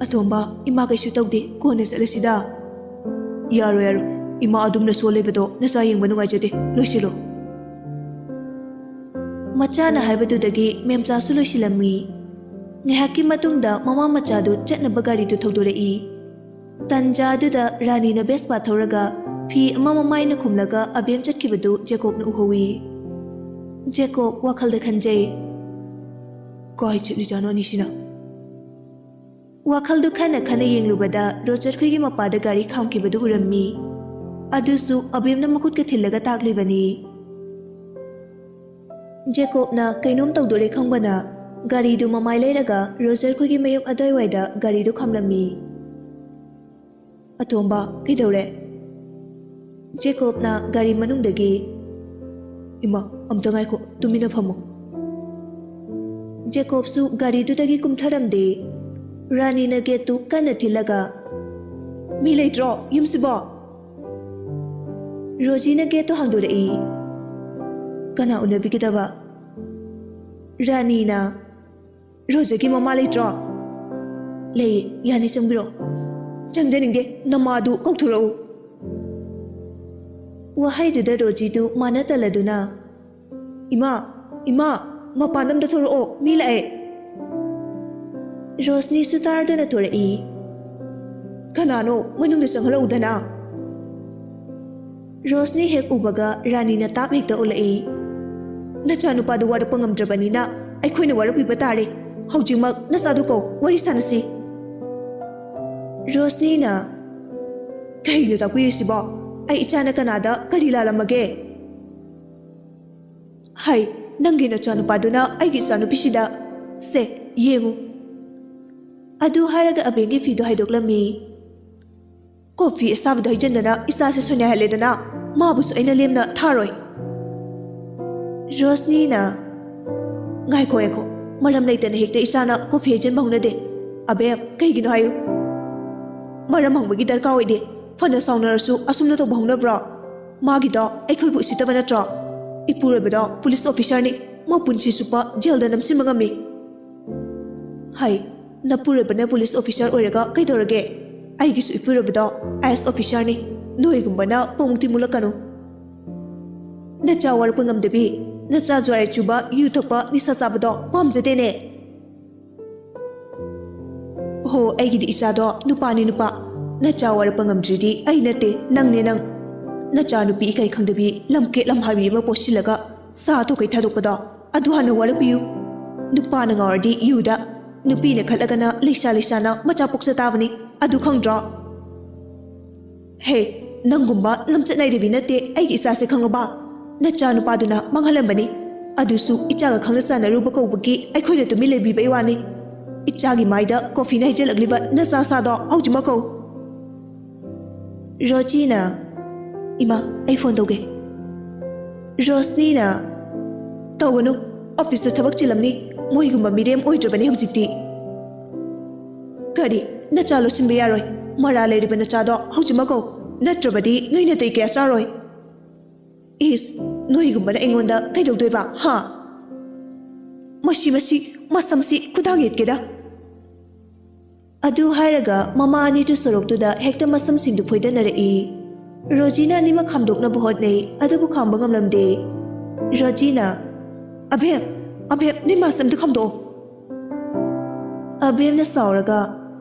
"ꯑꯇꯣꯝꯕ, ꯏꯃꯥ ꯀꯩꯁꯨ ꯇꯧꯗꯦ, ꯀꯣꯟꯅ ꯆꯠꯂꯁꯤꯗ꯫" "ꯌꯥꯔꯣꯏ, ꯌꯥꯔꯣꯏ, ꯏꯃꯥ ꯑꯗꯨꯝ ꯅꯁꯣ ꯂꯩꯕꯗꯣ ꯅꯆꯥ ꯌꯦꯡꯕ ꯅꯨꯡꯉꯥꯏꯖꯗꯦ, ꯂꯣꯏꯁꯤꯜꯂꯣ꯫" ꯃꯆꯥꯅ ꯍꯥꯏꯕꯗꯨꯗꯒꯤ ꯃꯦꯝꯆꯥꯁꯨ ꯂꯣꯏꯁꯤꯜꯂꯝꯃꯤ꯫ ꯉꯥꯏꯍꯥꯛꯀꯤ ꯃꯇꯨꯡꯗ ꯃꯃꯥ ꯃꯆꯥꯗꯨ ꯆꯠꯅꯕ ꯒꯥꯔꯤꯗꯨ ꯊꯧꯗꯣꯔꯛꯏ꯫ ꯇꯟꯖꯥ ꯑꯗꯨꯗ ꯔꯥꯅꯤꯅ ꯕꯦꯁꯄꯥ ꯊꯧꯔꯒ ꯐꯤ ꯑꯃ ꯃꯃꯥꯏꯅ ꯈꯨꯝꯂꯒ ꯑꯕꯦꯝ ꯆꯠꯈꯤꯕꯗꯨ ꯖꯦꯀꯣꯕꯅ ꯎꯍꯧꯏ꯫ ꯖꯦꯀꯣꯕ ꯋꯥꯈꯜꯗ ꯈꯟꯖꯩ, "ꯀꯥꯏ ꯆꯠꯂꯤꯖꯥꯠꯅꯣ ꯑꯅꯤꯁꯤꯅ?" ꯋꯥꯈꯜꯗꯨ ꯈꯟꯅ ꯈꯟꯅ ꯌꯦꯡꯂꯨꯕꯗ ꯔꯣꯖꯔ ꯈꯣꯏꯒꯤ ꯃꯄꯥꯗ ꯒꯥꯔꯤ ꯈꯥꯝꯈꯤꯕꯗꯨ ꯎꯔꯝꯃꯤ꯫ ꯑꯗꯨꯁꯨ ꯑꯕꯦꯝꯅ ꯃꯈꯨꯠꯀ ꯊꯤꯜꯂꯒ ꯇꯥꯛꯂꯤꯕꯅꯤ꯫ ꯖꯦꯀꯣꯕꯅ ꯀꯩꯅꯣꯝ ꯇꯧꯗꯣꯔꯦ ꯈꯪꯕꯅ ꯒꯥꯔꯤꯗꯨ ꯃꯃꯥꯏ ꯂꯩꯔꯒ ꯔꯣꯖꯔ ꯈꯣꯏꯒꯤ ꯃꯌꯨꯝ ꯑꯗꯨꯋꯥꯏꯋꯥꯏꯗ ꯒꯥꯔꯤꯗꯨ ꯈꯥꯝꯂꯝꯃꯤ꯫ "ꯑꯇꯣꯝꯕ, ꯀꯩꯗꯧꯔꯦ?" ꯖꯦꯀꯣꯕꯅ ꯒꯥꯔꯤ ꯃꯅꯨꯡꯗꯒꯤ, "ꯏꯃꯥ, ꯑꯝꯇ ꯉꯥꯏꯈꯣ, ꯇꯨꯃꯤꯟꯅ ꯐꯝꯃꯣ꯫" ꯖꯦꯀꯣꯕꯁꯨ ꯒꯥꯔꯤꯗꯨꯗꯒꯤ ꯀꯨꯝꯊꯔꯝꯗꯦ꯫ ꯔꯥꯅꯤꯅ ꯒꯦꯠꯇꯨ ꯀꯟꯅ ꯊꯤꯜꯂꯒ, "ꯃꯤ ꯂꯩꯇ꯭ꯔꯣ ꯌꯨꯝꯁꯤꯕꯣ?" ꯔꯣꯖꯤꯅ ꯒꯦꯠꯇꯨ ꯍꯥꯡꯗꯣꯔꯛꯏ꯫ ꯀꯅꯥ ꯎꯅꯕꯤꯒꯗꯕ? ꯔꯥꯅꯤꯅ, "ꯔꯣꯖꯔꯒꯤ ꯃꯃꯥ ꯂꯩꯇ꯭ꯔꯣ?" "ꯂꯩꯌꯦ, ꯌꯥꯅꯤ, ꯆꯪꯕꯤꯔꯛꯑꯣ꯫" "ꯆꯪꯖꯅꯤꯡꯗꯦ, ꯅꯃꯥꯗꯨ ꯀꯧꯊꯣꯔꯛꯎ꯫" ꯋꯥꯍꯩꯗꯨꯗ ꯔꯣꯖꯤꯗꯨ ꯃꯥꯅ ꯇꯜꯂꯗꯨꯅ, "ꯏꯃꯥ, ꯏꯃꯥ, ꯃꯄꯥꯟꯗ ꯑꯝꯇ ꯊꯣꯛꯂꯛꯑꯣ, ꯃꯤ ꯂꯥꯛꯑꯦ꯫" ꯔꯣꯁꯅꯤꯁꯨ ꯇꯥꯔꯗꯅ ꯊꯣꯔꯛꯏ꯫ "ꯀꯅꯥꯅꯣ? ꯃꯅꯨꯡꯗ ꯆꯪꯍꯜꯂꯛꯎꯗꯅ꯫" ꯔꯣꯁꯅꯤ ꯍꯦꯛ ꯎꯕꯒ ꯔꯥꯅꯤꯅ ꯇꯥꯞ ꯍꯦꯛꯇ ꯑꯣꯜꯂꯛꯏ꯫ "ꯅꯆꯥꯅꯨꯄꯥꯗꯨ ꯋꯥꯔꯛꯄ ꯉꯝꯗ꯭ꯔꯕꯅꯤꯅ ꯑꯩꯈꯣꯏꯅ ꯋꯥꯔꯛꯄꯤꯕ ꯇꯥꯔꯦ꯫ ꯍꯧꯖꯤꯛꯃꯛ ꯅꯆꯥꯗꯨ ꯀꯧ, ꯋꯥꯔꯤ ꯁꯥꯟꯅꯁꯤ꯫" ꯔꯣꯁꯅꯤꯅ, "ꯀꯩꯅꯣ ꯇꯥꯛꯄꯤꯔꯤꯁꯤꯕꯣ? ꯑꯩ ꯏꯆꯥꯅ ꯀꯅꯥꯗ ꯀꯔꯤ ꯂꯥꯜꯂꯝꯃꯒꯦ?" "ꯍꯩ, ꯅꯪꯒꯤ ꯅꯆꯥꯅꯨꯄꯥꯗꯨꯅ ꯑꯩꯒꯤ ꯏꯆꯥꯅꯨꯄꯤꯁꯤꯗ, ꯁꯦ, ꯌꯦꯡꯉꯨ꯫" ꯑꯗꯨ ꯍꯥꯏꯔꯒ ꯑꯕꯦꯝꯒꯤ ꯐꯤꯗꯨ ꯍꯥꯏꯗꯣꯛꯂꯝꯃꯤ꯫ "ꯀꯣꯐꯤ ꯑꯁꯥꯕꯗ ꯍꯩꯖꯤꯟꯗꯅ ꯏꯆꯥꯁꯦ ꯁꯣꯏꯅꯥꯏꯍꯜꯂꯦꯗꯅ, ꯃꯥꯕꯨꯁꯨ ꯑꯩꯅ ꯂꯦꯝꯅ ꯊꯥꯔꯣꯏ꯫" ꯔꯣꯁꯅꯤꯅ, "ꯉꯥꯏꯈꯣ, ꯉꯥꯏꯈꯣ, ꯃꯔꯝ ꯂꯩꯇꯅ ꯍꯦꯛꯇ ꯏꯆꯥꯅ ꯀꯣꯐꯤ ꯍꯩꯖꯤꯟꯕ ꯍꯧꯅꯗꯦ꯫ ꯑꯕꯦꯝ, ꯀꯩꯒꯤꯅꯣ ꯍꯥꯏꯌꯨ꯫ ꯃꯔꯝ ꯍꯪꯕꯒꯤ ꯗꯔꯀꯥꯔ ꯑꯣꯏꯗꯦ꯫ ꯐꯅ ꯁꯥꯎꯅꯔꯁꯨ ꯑꯁꯨꯝꯅ ꯇꯧꯕ ꯍꯧꯅꯕ꯭ꯔꯣ? ꯃꯥꯒꯤꯗꯣ ꯑꯩꯈꯣꯏꯕꯨ ꯎꯁꯤꯠꯇꯕ ꯅꯠꯇ꯭ꯔꯣ? ꯏꯄꯨꯔꯣꯏꯕꯗꯣ ꯄꯨꯂꯤꯁ ꯑꯣꯐꯤꯁꯥꯔꯅꯤ, ꯃꯄꯨꯟꯁꯤ ꯆꯨꯞꯄ ꯖꯦꯜꯗ ꯅꯝꯁꯤꯟꯕ ꯉꯝꯃꯤ꯫" ꯍꯩ, ꯅꯄꯨꯔꯣꯏꯕꯅ ꯄꯨꯂꯤꯁ ꯑꯣꯐꯤꯁꯥꯔ ꯑꯣꯏꯔꯒ ꯀꯩꯗꯧꯔꯒꯦ? ꯑꯩꯒꯤꯁꯨ ꯏꯄꯨꯔꯣꯏꯕꯗꯣ ꯑꯥꯏ ꯑꯦꯁ ꯑꯣꯐꯤꯁꯥꯔꯅꯤ꯫ ꯅꯣꯏꯒꯨꯝꯕꯅ ꯄꯣꯡꯗꯤ ꯃꯨꯜꯂꯛꯀꯅꯨ꯫ ꯅꯆꯥ ꯋꯥꯔꯛꯄ ꯉꯝꯗꯕꯤ, ꯅꯆꯥ ꯖꯨꯋꯥꯔ ꯆꯨꯕ, ꯌꯨ ꯊꯛꯄ, ꯅꯤꯁꯥ ꯆꯥꯕꯗꯣ ꯄꯥꯝꯖꯗꯦꯅꯦ꯫ ꯍꯣ, ꯑꯩꯒꯤꯗꯤ ꯏꯆꯥꯗꯣ ꯅꯨꯄꯥꯅꯤ ꯅꯨꯄꯥ꯫ ꯅꯆꯥ ꯋꯥꯔꯛꯄ ꯉꯝꯗ꯭ꯔꯤꯗꯤ ꯑꯩ ꯅꯠꯇꯦ, ꯅꯪꯅꯦ ꯅꯪ꯫ ꯅꯆꯥ ꯅꯨꯄꯤ ꯏꯀꯥꯏ ꯈꯪꯗꯕꯤ, ꯂꯝꯀꯦꯠ ꯂꯝꯍꯥꯕꯤ ꯑꯃ ꯄꯣꯠꯁꯤꯜꯂꯒ ꯁꯥ ꯊꯣꯛꯀꯩ ꯊꯥꯗꯣꯛꯄꯗꯣ, ꯑꯗꯨ ꯍꯥꯟꯅ ꯋꯥꯔꯛꯄꯤꯌꯨ꯫ ꯅꯨꯄꯥꯅ ꯉꯥꯎꯔꯗꯤ ꯌꯨꯗ, ꯅꯨꯄꯤꯅ ꯈꯠꯂꯒꯅ ꯂꯩꯁꯥ ꯂꯩꯁꯥꯅ ꯃꯆꯥ ꯄꯣꯛꯆ ꯇꯥꯕꯅꯤ, ꯑꯗꯨ ꯈꯪꯗ꯭ꯔꯣ? ꯍꯦ, ꯅꯪꯒꯨꯝꯕ ꯂꯝꯆꯠ ꯅꯥꯏꯗꯕꯤ ꯅꯠꯇꯦ ꯑꯩꯒꯤ ꯏꯆꯥꯁꯦ, ꯈꯪꯉꯕ? ꯅꯆꯥ ꯅꯨꯄꯥꯗꯨꯅ ꯃꯥꯡꯍꯜꯂꯝꯕꯅꯤ꯫ ꯑꯗꯨꯁꯨ ꯏꯆꯥꯒ ꯈꯪꯅ ꯆꯥꯟꯅꯔꯨꯕ ꯀꯧꯕꯒꯤ ꯑꯩꯈꯣꯏꯅ ꯇꯨꯃꯤꯟ ꯂꯩꯕꯤꯕꯩ ꯋꯥꯅꯤ꯫ ꯏꯆꯥꯒꯤ ꯃꯥꯏꯗ ꯀꯣꯐꯤꯅ ꯍꯩꯖꯤꯜꯂꯛꯂꯤꯕ ꯅꯆꯥ ꯁꯥꯗꯣ ꯍꯧꯖꯤꯛꯃꯛ ꯀꯧ꯫ ꯔꯣꯖꯤꯅ, "ꯏꯃꯥ, ꯑꯩ ꯐꯣꯟ ꯇꯧꯒꯦ꯫" ꯔꯣꯁꯅꯤꯅ, "ꯇꯧꯒꯅꯨ, ꯑꯣꯐꯤꯁꯇ ꯊꯕꯛ ꯆꯤꯜꯂꯝꯅꯤ, ꯃꯣꯏꯒꯨꯝꯕ ꯃꯤꯔꯦꯝ ꯑꯣꯏꯗ꯭ꯔꯕꯅꯤ ꯍꯧꯖꯤꯛꯇꯤ꯫" "ꯀꯔꯤ? ꯅꯆꯥ ꯂꯣꯠꯁꯤꯟꯕ ꯌꯥꯔꯣꯏ꯫ ꯃꯔꯥ ꯂꯩꯔꯤꯕ ꯅꯆꯥꯗꯣ ꯍꯧꯖꯤꯛꯃꯛ ꯀꯧ, ꯅꯠꯇ꯭ꯔꯕꯗꯤ ꯅꯣꯏ ꯅꯥꯇꯩ ꯀꯌꯥ ꯆꯥꯔꯣꯏ꯫" "ꯏꯁ, ꯅꯣꯏꯒꯨꯝꯕꯅ ꯑꯩꯉꯣꯟꯗ ꯀꯩꯗꯧꯗꯣꯏꯕ, ꯍꯥ? ꯃꯁꯤ, ꯃꯁꯤ, ꯃꯁꯝꯁꯤ ꯈꯨꯗꯥꯡ ꯌꯦꯠꯀꯦꯗ꯫" ꯑꯗꯨ ꯍꯥꯏꯔꯒ ꯃꯃꯥ ꯑꯅꯤꯗꯨ ꯁꯣꯔꯣꯛꯇꯨꯗ ꯍꯦꯛꯇ ꯃꯁꯝꯁꯤꯡꯗꯨ ꯐꯣꯏꯗꯅꯔꯛꯏ꯫ ꯔꯣꯖꯤꯅ ꯑꯅꯤꯃꯛ ꯈꯥꯝꯗꯣꯛꯅꯕ ꯍꯣꯠꯅꯩ, ꯑꯗꯨꯕꯨ ꯈꯥꯝꯕ ꯉꯝꯂꯝꯗꯦ꯫ ꯔꯣꯖꯤꯅ, "ꯑꯕꯦꯝ, ꯑꯕꯦꯝ, ꯅꯣꯏ ꯃꯥꯁꯦ ꯑꯝꯇ ꯈꯥꯝꯗꯣꯛꯑꯣ꯫" ꯑꯕꯦꯝꯅ ꯁꯥꯎꯔꯒ,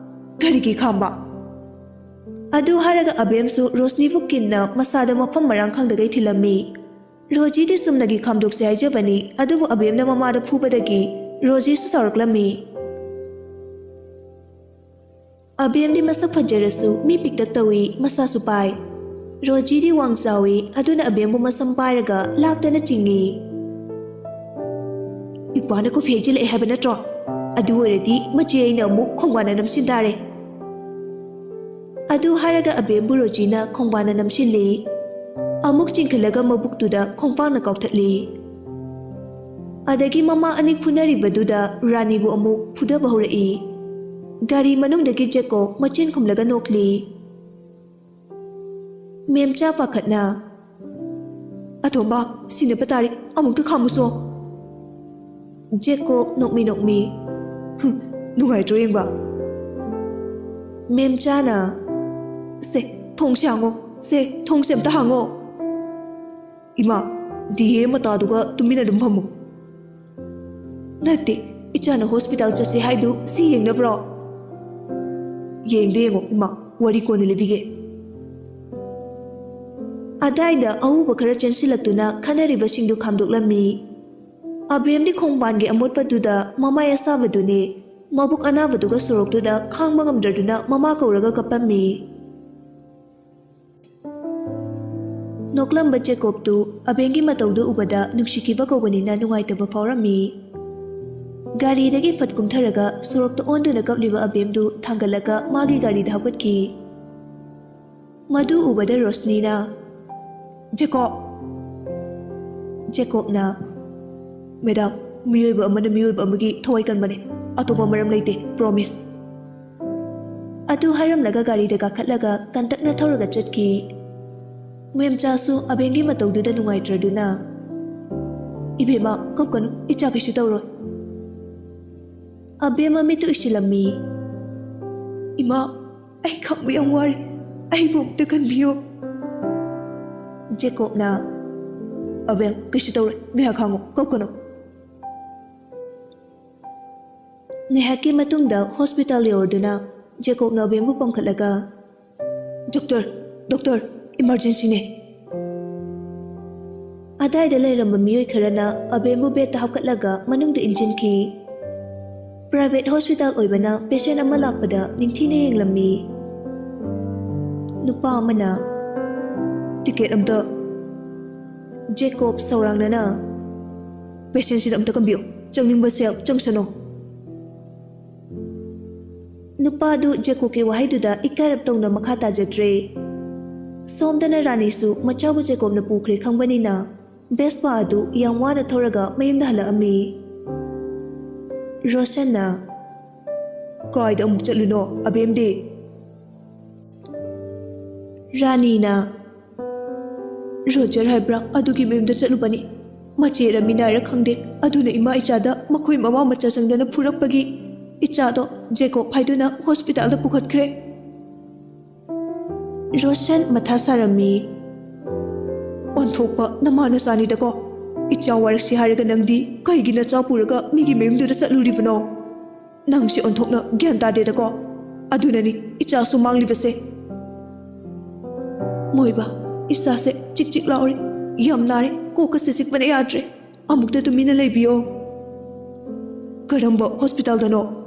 "ꯀꯔꯤꯒꯤ ꯈꯥꯝꯕ?" ꯑꯗꯨ ꯍꯥꯏꯔꯒ ꯑꯕꯦꯝꯁꯨ ꯔꯣꯁꯅꯤꯕꯨ ꯀꯤꯟꯅ ꯃꯁꯥꯗ ꯃꯐꯝ ꯃꯔꯥꯡ ꯈꯪꯗꯒꯩ ꯊꯤꯜꯂꯝꯃꯤ꯫ ꯔꯣꯖꯤꯗꯤ ꯆꯨꯝꯅꯒꯤ ꯈꯥꯝꯗꯣꯛꯁꯦ ꯍꯥꯏꯖꯕꯅꯤ, ꯑꯗꯨꯕꯨ ꯑꯕꯦꯝꯅ ꯃꯃꯥꯗ ꯐꯨꯕꯗꯒꯤ ꯔꯣꯖꯤꯁꯨ ꯁꯥꯎꯔꯛꯂꯝꯃꯤ꯫ ꯑꯕꯦꯝꯗꯤ ꯃꯁꯛ ꯐꯖꯔꯁꯨ ꯃꯤ ꯄꯤꯛꯇꯛ ꯇꯧꯏ, ꯃꯁꯥꯁꯨ ꯄꯥꯏ꯫ ꯔꯣꯖꯤꯗꯤ ꯋꯥꯡ ꯆꯥꯎꯏ, ꯑꯗꯨꯅ ꯑꯕꯦꯝꯕꯨ ꯃꯁꯝ ꯄꯥꯏꯔꯒ ꯂꯥꯛꯇꯅ ꯆꯤꯡꯏ꯫ "ꯏꯄ꯭ꯋꯥꯅ ꯀꯣꯐꯤ ꯍꯩꯖꯤꯜꯂꯛꯑꯦ ꯍꯥꯏꯕ ꯅꯠꯇ꯭ꯔꯣ? ꯑꯗꯨ ꯑꯣꯏꯔꯗꯤ ꯃꯆꯦ ꯑꯩꯅ ꯑꯃꯨꯛ ꯈꯣꯡꯕꯥꯟꯗ ꯅꯝꯁꯤꯟ ꯇꯥꯔꯦ꯫" ꯑꯗꯨ ꯍꯥꯏꯔꯒ ꯑꯕꯦꯝꯕꯨ ꯔꯣꯖꯤꯅ ꯈꯣꯡꯕꯥꯟꯗ ꯅꯝꯁꯤꯜꯂꯤ꯫ ꯑꯃꯨꯛ ꯆꯤꯡꯈꯠꯂꯒ ꯃꯕꯨꯛꯇꯨꯗ ꯈꯣꯡꯄꯥꯛꯅ ꯀꯥꯎꯊꯠꯂꯤ꯫ ꯑꯗꯒꯤ ꯃꯃꯥ ꯑꯅꯤ ꯐꯨꯅꯔꯤꯕꯗꯨꯗ ꯔꯥꯅꯤꯕꯨ ꯑꯃꯨꯛ ꯐꯨꯗꯕ ꯍꯧꯔꯛꯏ꯫ ꯒꯥꯔꯤ ꯃꯅꯨꯡꯗꯒꯤ ꯖꯦꯀꯣ ꯃꯆꯤꯟ ꯈꯨꯝꯂꯒ ꯅꯣꯛꯂꯤ꯫ ꯃꯦꯝꯆꯥ ꯄꯥꯈꯠꯅ, "ꯑꯇꯣꯝꯕ, ꯁꯤꯟꯅꯕ ꯇꯥꯔꯤ, ꯑꯃꯨꯛꯇ ꯈꯥꯝꯃꯨꯁꯣ꯫" ꯖꯦꯀꯣ ꯅꯣꯛꯃꯤ ꯅꯣꯛꯃꯤ, "ꯍꯨꯝ, ꯅꯨꯡꯉꯥꯏꯇ꯭ꯔꯣ ꯌꯦꯡꯕ?" ꯃꯦꯝꯆꯥꯅ, "ꯁꯦ, ꯊꯣꯡꯁꯦ ꯍꯥꯡꯉꯣ, ꯁꯦ, ꯊꯣꯡꯁꯦ ꯑꯝꯇ ꯍꯥꯡꯉꯣ꯫" "ꯏꯃꯥ, ꯗꯤ ꯑꯦ ꯃꯇꯥꯗꯨꯒ ꯇꯨꯃꯤꯟꯅ ꯑꯗꯨꯝ ꯐꯝꯃꯨ꯫" "ꯅꯠꯇꯦ, ꯏꯆꯥꯅ ꯍꯣꯁꯄꯤꯇꯥꯜ ꯆꯠꯁꯦ ꯍꯥꯏꯗꯨ ꯁꯤ ꯌꯦꯡꯅꯕ꯭ꯔꯣ?" "ꯌꯦꯡꯗꯦ, ꯌꯦꯡꯉꯣ ꯏꯃꯥ, ꯋꯥꯔꯤ ꯀꯣꯟꯅ ꯂꯤꯕꯤꯒꯦ꯫" ꯑꯗꯥꯏꯗ ꯑꯎꯕ ꯈꯔ ꯆꯦꯟꯁꯤꯜꯂꯛꯇꯨꯅ ꯈꯟꯅꯔꯤꯕꯁꯤꯡꯗꯨ ꯈꯥꯝꯗꯣꯛꯂꯝꯃꯤ꯫ ꯑꯕꯦꯝꯗꯤ ꯈꯣꯡꯕꯥꯟꯒꯤ ꯑꯃꯣꯠꯄꯗꯨꯗ ꯃꯃꯥꯏ ꯑꯁꯥꯕꯗꯨꯅꯤ꯫ ꯃꯕꯨꯛ ꯑꯅꯥꯕꯗꯨꯒ ꯁꯣꯔꯣꯛꯇꯨꯗ ꯈꯥꯡꯕ ꯉꯝꯗ꯭ꯔꯗꯨꯅ ꯃꯃꯥ ꯀꯧꯔꯒ ꯀꯞꯄꯝꯃꯤ꯫ ꯅꯣꯛꯂꯝꯕ ꯖꯦꯀꯣꯕꯇꯨ ꯑꯕꯦꯟꯒꯤ ꯃꯇꯧꯗꯨ ꯎꯕꯗ ꯅꯨꯡꯁꯤꯈꯤꯕ ꯀꯧꯕꯅꯤꯅ ꯅꯨꯡꯉꯥꯏꯇꯕ ꯐꯥꯎꯔꯝꯃꯤ꯫ ꯒꯥꯔꯤꯗꯒꯤ ꯐꯠ ꯀꯨꯝꯊꯔꯒ ꯁꯣꯔꯣꯛꯇ ꯑꯣꯟꯗꯨꯅ ꯀꯞꯂꯤꯕ ꯑꯕꯦꯝꯗꯨ ꯊꯥꯡꯒꯠꯂꯒ ꯃꯥꯒꯤ ꯒꯥꯔꯤꯗ ꯍꯥꯞꯀꯠꯈꯤ꯫ ꯃꯗꯨ ꯎꯕꯗ ꯔꯣꯁꯅꯤꯅ, "ꯖꯦꯀꯣꯕ!" ꯖꯦꯀꯣꯕꯅ, "ꯃꯦꯗꯥꯝ, ꯃꯤꯑꯣꯏꯕ ꯑꯃꯅ ꯃꯤꯑꯣꯏꯕ ꯑꯃꯒꯤ ꯊꯋꯥꯏ ꯀꯟꯕꯅꯦ, ꯑꯇꯣꯞꯄ ꯃꯔꯝ ꯂꯩꯇꯦ, ꯄ꯭ꯔꯣꯃꯤꯁ!" ꯑꯗꯨ ꯍꯥꯏꯔꯝꯂꯒ ꯒꯥꯔꯤꯗ ꯀꯥꯈꯠꯂꯒ ꯀꯟꯇꯛꯅ ꯊꯧꯔꯒ ꯆꯠꯈꯤ꯫ ꯃꯦꯝꯆꯥꯁꯨ ꯑꯕꯦꯝꯒꯤ ꯃꯇꯧꯗꯨꯗ ꯅꯨꯡꯉꯥꯏꯇ꯭ꯔꯗꯨꯅ, "ꯏꯕꯦꯝꯃ, ꯀꯞꯀꯅꯨ, ꯏꯆꯥ ꯀꯩꯁꯨ ꯇꯧꯔꯣꯏ꯫" ꯑꯕꯦꯝꯃ ꯃꯤꯠꯇꯨ ꯎꯏꯁꯤꯜꯂꯝꯃꯤ꯫ "ꯏꯃꯥ, ꯑꯩ ꯈꯥꯡꯕ ꯌꯥꯝ ꯋꯥꯔꯦ, ꯑꯩꯕꯨ ꯑꯃꯨꯛꯇ ꯀꯟꯕꯤꯌꯨ꯫" ꯖꯦꯀꯣꯕꯅ, "ꯑꯕꯦꯝ, ꯀꯩꯁꯨ ꯇꯧꯔꯣꯏ, ꯉꯥꯏꯍꯥꯛ ꯈꯥꯡꯉꯣ, ꯀꯞꯀꯅꯨ꯫" ꯉꯥꯏꯍꯥꯛꯀꯤ ꯃꯇꯨꯡꯗ ꯍꯣꯁꯄꯤꯇꯥꯜ ꯌꯧꯔꯗꯨꯅ ꯖꯦꯀꯣꯕꯅ ꯑꯕꯦꯝꯕꯨ ꯄꯝꯈꯠꯂꯒ, "ꯗꯣꯛꯇꯔ, ꯗꯣꯛꯇꯔ, ꯏꯃꯥꯔꯖꯦꯟꯁꯤꯅꯦ!" ꯑꯗꯥꯏꯗ ꯂꯩꯔꯝꯕ ꯃꯤꯑꯣꯏ ꯈꯔꯅ ꯑꯕꯦꯝꯕꯨ ꯕꯦꯗꯇ ꯍꯥꯞꯀꯠꯂꯒ ꯃꯅꯨꯡꯗ ꯏꯟꯁꯤꯟꯈꯤ꯫ ꯄ꯭ꯔꯥꯏꯚꯦꯠ ꯍꯣꯁꯄꯤꯇꯥꯜ ꯑꯣꯏꯕꯅ ꯄꯦꯁꯦꯟ ꯑꯃ ꯂꯥꯛꯄꯗ ꯅꯤꯡꯊꯤꯅ ꯌꯦꯡꯂꯝꯃꯤ꯫ ꯅꯨꯄꯥ ꯑꯃꯅ, "ꯇꯤꯀꯦꯠ ꯑꯝꯇ꯫" ꯖꯦꯀꯣꯕ ꯁꯧꯔꯥꯡꯅꯅ, "ꯄꯦꯁꯦꯟꯁꯤꯗ ꯑꯝꯇ ꯀꯝꯕꯤꯌꯨ, ꯆꯪꯅꯤꯡꯕ ꯁꯦꯜ ꯆꯪꯁꯅꯨ꯫" ꯅꯨꯄꯥꯗꯨ ꯖꯦꯀꯣꯕꯀꯤ ꯋꯥꯍꯩꯗꯨꯗ ꯏꯀꯥꯏꯔꯞ ꯇꯧꯅ ꯃꯈꯥ ꯇꯥꯖꯗ꯭ꯔꯦ꯫ ꯁꯣꯝꯗꯅ ꯔꯥꯅꯤꯁꯨ ꯃꯆꯥꯕꯨ ꯖꯦꯀꯣꯕꯅ ꯄꯨꯈ꯭ꯔꯦ ꯈꯪꯕꯅꯤꯅ ꯚꯦꯁꯄꯥ ꯑꯗꯨ ꯌꯥꯝ ꯋꯥꯅ ꯊꯧꯔꯒ ꯃꯌꯨꯝꯗ ꯍꯜꯂꯛꯑꯝꯃꯤ꯫ ꯔꯣꯁꯟꯅ, "ꯀꯥꯏꯗ ꯑꯃꯨꯛ ꯆꯠꯂꯨꯅꯣ ꯑꯕꯦꯝꯗꯤ?" ꯔꯥꯅꯤꯅ, "ꯔꯣꯖꯔ ꯍꯥꯏꯕ꯭ꯔꯥ, ꯑꯗꯨꯒꯤ ꯃꯌꯨꯝꯗ ꯆꯠꯂꯨꯕꯅꯤ꯫ ꯃꯆꯦꯔ ꯃꯤꯅꯥꯏꯔ ꯈꯪꯗꯦ, ꯑꯗꯨꯅ ꯏꯃꯥ ꯏꯆꯥꯗ ꯃꯈꯣꯏ ꯃꯃꯥ ꯃꯆꯥ ꯆꯪꯗꯅ ꯐꯨꯔꯛꯄꯒꯤ ꯏꯆꯥꯗꯣ ꯖꯦꯀꯣꯕ ꯍꯥꯏꯗꯨꯅ ꯍꯣꯁꯄꯤꯇꯥꯜꯗ ꯄꯨꯈꯠꯈ꯭ꯔꯦ꯫" ꯔꯣꯁꯟ ꯃꯊꯥ ꯁꯥꯔꯝꯃꯤ꯫ "ꯑꯣꯟꯊꯣꯛꯄ ꯅꯃꯥ ꯅꯆꯥꯅꯤꯗꯀꯣ꯫ ꯏꯆꯥ ꯋꯥꯔꯛꯁꯤ ꯍꯥꯏꯔꯒ ꯅꯪꯗꯤ ꯀꯩꯒꯤ ꯅꯆꯥ ꯄꯨꯔꯒ ꯃꯤꯒꯤ ꯃꯌꯨꯝꯗꯨꯗ ꯆꯠꯂꯨꯔꯤꯕꯅꯣ? ꯅꯪꯁꯦ ꯑꯣꯟꯊꯣꯛꯅ ꯒ꯭ꯌꯥꯟ ꯇꯥꯗꯦꯗꯀꯣ꯫ ꯑꯗꯨꯅꯅꯤ ꯏꯆꯥꯁꯨ ꯃꯥꯡꯂꯤꯕꯁꯦ꯫ ꯃꯣꯏꯕ, ꯏꯁꯥꯁꯦ ꯆꯤꯛ ꯆꯤꯛ ꯂꯥꯎꯔꯦ, ꯌꯥꯝ ꯅꯥꯔꯦ, ꯀꯣꯛꯀꯁꯦ ꯆꯤꯛꯄꯅ ꯌꯥꯗ꯭ꯔꯦ꯫ ꯑꯃꯨꯛꯇ ꯇꯨꯃꯤꯟꯅ ꯂꯩꯕꯤꯌꯣ꯫" "ꯀꯔꯝꯕ ꯍꯣꯁꯄꯤꯇꯥꯜꯗꯅꯣ?"